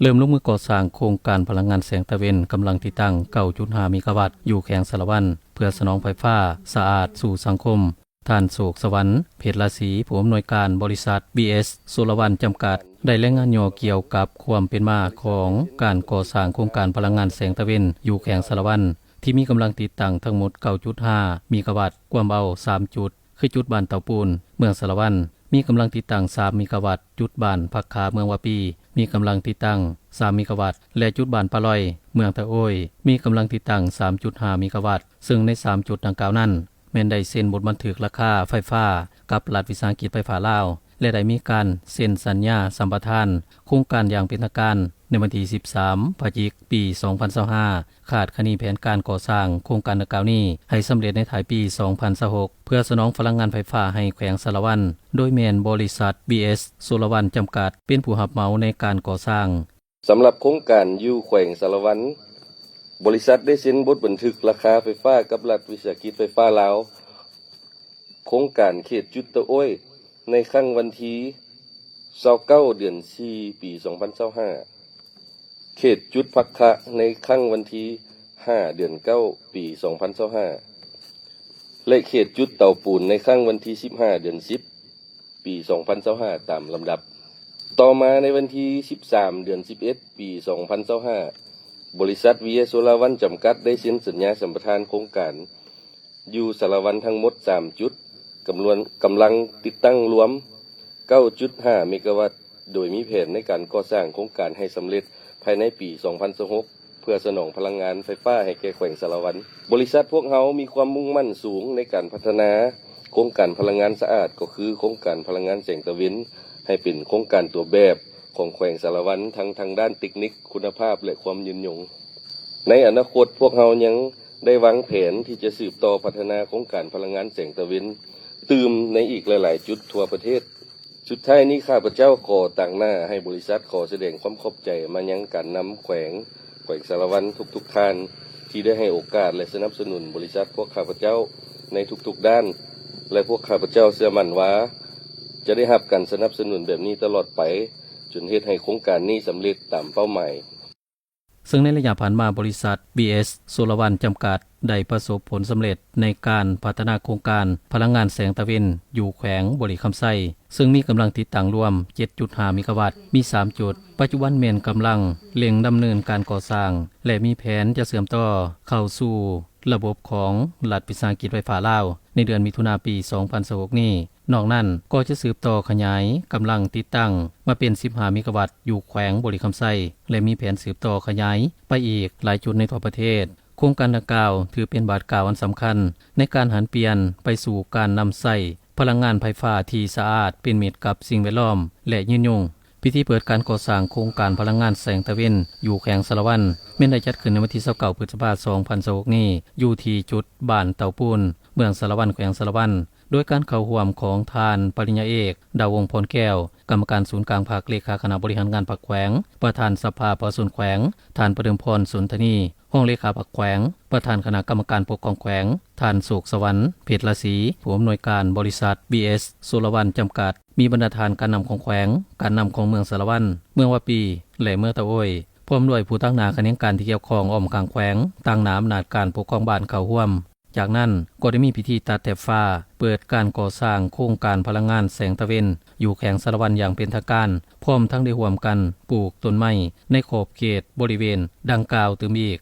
ເລີ່ມລົງມືກໍ່ສ້າງໂຄງການພະລັງງານແສງຕາເວັນ ກຳລັງຕິດຕັ້ງ ເກົ້າຈຸດຫ້າ ເມກາວັດ ຢູ່ແຂວງສາລະວັນ ເພື່ອສະໜອງໄຟຟ້າສະອາດສູ່ສັງຄົມ. ທ່ານ ໂຊກສະຫວັນ ເພດລາສີ ຜູ້ອຳນວຍການບໍລິສັດ ບີເອສ ໂຊລາວັນ ຈຳກັດ ໄດ້ລາຍງານຫຍໍ້ກ່ຽວກັບຄວາມເປັນມາຂອງການກໍ່ສ້າງໂຄງການພະລັງງານແສງຕາເວັນຢູ່ແຂວງສາລະວັນ ທີ່ມີກຳລັງຕິດຕັ້ງທັງໝົດ ເກົ້າຈຸດຫ້າ ເມກາວັດ, ກວມເອົາ ສາມຈຸດ ຄືຈຸດບ້ານເຕົາປູນ ເມືອງສາລະວັນ ມີກຳລັງຕິດຕັ້ງ ສາມ ເມກາວັດ, ຈຸດບ້ານຜັກຂາ ເມືອງວາປີ ມີກຳລັງຕິດຕັ້ງ ສາມ ເມກາວັດ ແລະ ຈຸດບ້ານປາລອຍ ເມືອງຕະໂອ້ຍ ມີກຳລັງຕິດຕັ້ງ ສາມຈຸດຫ້າ ເມກາວັດ, ເຊິ່ງໃນ ສາມ ຈຸດດັ່ງກ່າວນັ້ນ ແມ່ນໄດ້ເຊັນບົດບັນທຶກລາຄາໄຟຟ້າກັບລັດວິສາຫະກິດໄຟຟ້າລາວ ແລະ ໄດ້ມີການເຊັນສັນຍາສຳປະທານໂຄງການຢ່າງເປັນທາງການໃນວັນທີ ສິບສາມ ພະຈິກ ປີ ສອງພັນຊາວຫ້າ ຄາດຄະເນແຜນການກໍ່ສ້າງໂຄງການດັ່ງກ່າວນີ້ໃຫ້ສຳເລັດໃນທ້າຍປີ ສອງພັນຊາວຫົກ ເພື່ອສະໜອງພະລັງງານໄຟຟ້າໃຫ້ແຂວງສາລະວັນ, ໂດຍແມ່ນບໍລິສັດ ບີເອສ ໂຊລາວັນ ຈຳກັດ ເປັນຜູ້ຮັບເໝົາໃນການກໍ່ສ້າງ. ສຳລັບໂຄງການຢູ່ແຂວງສາລະວັນ, ບໍລິສັດໄດ້ເຊັນບົດບັນທຶກລາຄາໄຟຟ້າກັບລັດວິສາຫະກິດໄຟຟ້າລາວ ໂຄງການເຂດຈຸດຕະໂອ້ຍ ໃນຄັ້ງວັນທີ ຊາວເກົ້າ ເດືອນ ສີ່ ປີ ສອງພັນຊາວຫ້າ, ເຂດຈຸດພັກຂະ ໃນຄັ້ງວັນທີ ຫ້າ ເດືອນ ເກົ້າ ປີ ສອງພັນຊາວຫ້າ ແລະ ເຂດຈຸດເຕົາປູນ ໃນຄັ້ງວັນທີ ສິບຫ້າ ເດືອນ ສິບ ປີ ສອງພັນຊາວຫ້າ ຕາມລຳດັບ. ຕໍ່ມາໃນວັນທີ ສິບສາມ ເດືອນ ສິບເອັດ ປີ ສອງພັນຊາວຫ້າ ບໍລິສັດ ວີເອສ ໂຊລາວັນ ຈຳກັດ ໄດ້ເຊັນສັນຍາສຳປະທານໂຄງການ ຢູ່ສາລະວັນທັງໝົດ ສາມ ຈຸດ, ກຳລັງ ກຳລັງຕິດຕັ້ງລວມ ເກົ້າຈຸດຫ້າ ເມກາວັດ, ໂດຍມີແຜນໃນການກໍ່ສ້າງໂຄງການໃຫ້ສຳເລັດພາຍໃນປີ ສອງພັນຊາວຫົກ ເພື່ອສະໜອງພະລັງງານໄຟຟ້າໃຫ້ແກ່ແຂວງສາລະວັນ. ບໍລິສັດພວກເຮົາມີຄວາມມຸ່ງໝັ້ນສູງໃນການພັດທະນາໂຄງການພະລັງງານສະອາດ, ກໍຄືໂຄງການພະລັງງານແສງຕາເວັນ, ໃຫ້ເປັນໂຄງການຕົວແບບຂອງແຂວງສາລະວັນ ທັງທາງດ້ານເຕັກນິກ, ຄຸນນະພາບ ແລະ ຄວາມຍືນຍົງ. ໃນອະນາຄົດ, ພວກເຮົາຍັງໄດ້ວາງແຜນທີ່ຈະສືບຕໍ່ພັດທະນາໂຄງການພະລັງງານແສງຕາເວັນຕື່ມໃນອີກຫຼາຍໆຈຸດທົ່ວປະເທດ. ສຸດທ້າຍນີ້, ຂ້າພະເຈົ້າຂໍຕາງໜ້າໃຫ້ບໍລິສັດ ຂໍສະແດງຄວາມຂອບໃຈມາຍັງການນຳແຂວງ, ແຂວງສາລະວັນທຸກໆທ່ານ ທີ່ໄດ້ໃຫ້ໂອກາດ ແລະ ສະໜັບສະໜູນບໍລິສັດພວກຂ້າພະເຈົ້າໃນທຸກໆດ້ານ ແລະ ພວກຂ້າພະເຈົ້າເຊື່ອໝັ້ນວ່າ ຈະໄດ້ຮັບການສະໜັບສະໜູນແບບນີ້ຕະຫຼອດໄປ, ຈົນເຮັດໃຫ້ໂຄງການນີ້ສຳເລັດຕາມເປົ້າໝາຍ. ເຊິ່ງໃນໄລຍະຜ່ານມາ, ບໍລິສັດ ບີເອສ ໂຊລາວັນ ຈຳກັດ ໄດ້ປະສົບຜົນສຳເລັດໃນການພັດທະນາໂຄງການພະລັງງານແສງຕາເວັນຢູ່ແຂວງບໍລິຄຳໄຊ, ເຊິ່ງມີກຳລັງຕິດຕັ້ງລວມ ເຈັດຈຸດຫ້າ ເມກາວັດ, ມີ ສາມ ຈຸດ. ປັດຈຸບັນແມ່ນກຳລັງເລັ່ງດຳເນີນການກໍ່ສ້າງ ແລະ ມີແຜນຈະເຊື່ອມຕໍ່ເຂົ້າສູ່ລະບົບຂອງລັດວິສາຫະກິດໄຟຟ້າລາວ ໃນເດືອນມິຖຸນາ ປີ ສອງພັນຊາວຫົກນີ້. ນອກນັ້ນກໍຈະສືບຕໍ່ຂະຫຍາຍກຳລັງຕິດຕັ້ງມາເປັນ ສິບຫ້າ ເມກາວັດ ຢູ່ແຂວງບໍລິຄຳໄຊ ແລະ ມີແຜນສືບຕໍ່ຂະຫຍາຍໄປອີກຫຼາຍຈຸດໃນທົ່ວປະເທດ. ໂຄງການດັ່ງກ່າວຖືເປັນບາດກ້າວອັນສຳຄັນໃນການຫັນປ່ຽນໄປສູ່ການນຳໃຊ້ພະລັງງານໄຟຟ້າທີ່ສະອາດ, ເປັນມິດກັບສິ່ງແວດລ້ອມ ແລະ ຍືນຍົງ. ພິທີເປີດການກໍ່ສ້າງໂຄງການພະລັງງານແສງຕາເວັນຢູ່ແຂວງສາລະວັນ ແມ່ນໄດ້ຈັດຂຶ້ນໃນວັນທີ ຊາວເກົ້າ ພຶດສະພາ ສອງພັນຊາວຫົກນີ້ ຢູ່ທີ່ຈຸດບ້ານເຕົາປູນ ເມືອງສາລະວັນ ແຂວງສາລະວັນ ໂດຍການເຂົ້າຮ່ວມຂອງທ່ານ ປະລິນຍາເອກ ດາວົງ ພອນແກ້ວ ກຳມະການສູນກາງພັກ, ເລຂາຄະນະບໍລິຫານງານພັກແຂວງ, ປະທານສະພາປະຊາຊົນແຂວງ, ທ່ານ ປະເດີມພອນ ສົນທະນີ ຮອງເລຂາພັກແຂວງ, ປະທານຄະນະກຳມະການປົກຄອງແຂວງ, ທ່ານ ໂຊກສະຫວັນ ເພດລາສີ ຜູ້ອຳນວຍການບໍລິສັດ ບີເອສ ໂຊລາວັນ ຈຳກັດ, ມີບັນດາທ່ານການນຳຂອງແຂວງ, ການນຳຂອງເມືອງສາລະວັນ, ເມືອງວາປີ ແລະ ເມືອງຕະໂອ້ຍ, ພ້ອມດ້ວຍຜູ້ຕາງໜ້າຂະແໜງການທີ່ກ່ຽວຂ້ອງອ້ອມຂ້າງແຂວງ, ຕາງໜ້າອຳນາດການປົກຄອງບ້ານເຂົ້າຮ່ວມ. ຈາກນັ້ນກໍໄດ້ມີພິທີຕັດແຖບຟ້າ ເປີດການກໍ່ສ້າງໂຄງການພະລັງງານແສງຕາເວັນຢູ່ແຂວງສາລະວັນຢ່າງເປັນທາງການ, ພ້ອມທັງໄດ້ຮ່ວມກັນປູກຕົ້ນໄມ້ໃນຂອບເຂດບໍລິເວນດັ່ງກ່າວຕື່ມອີກ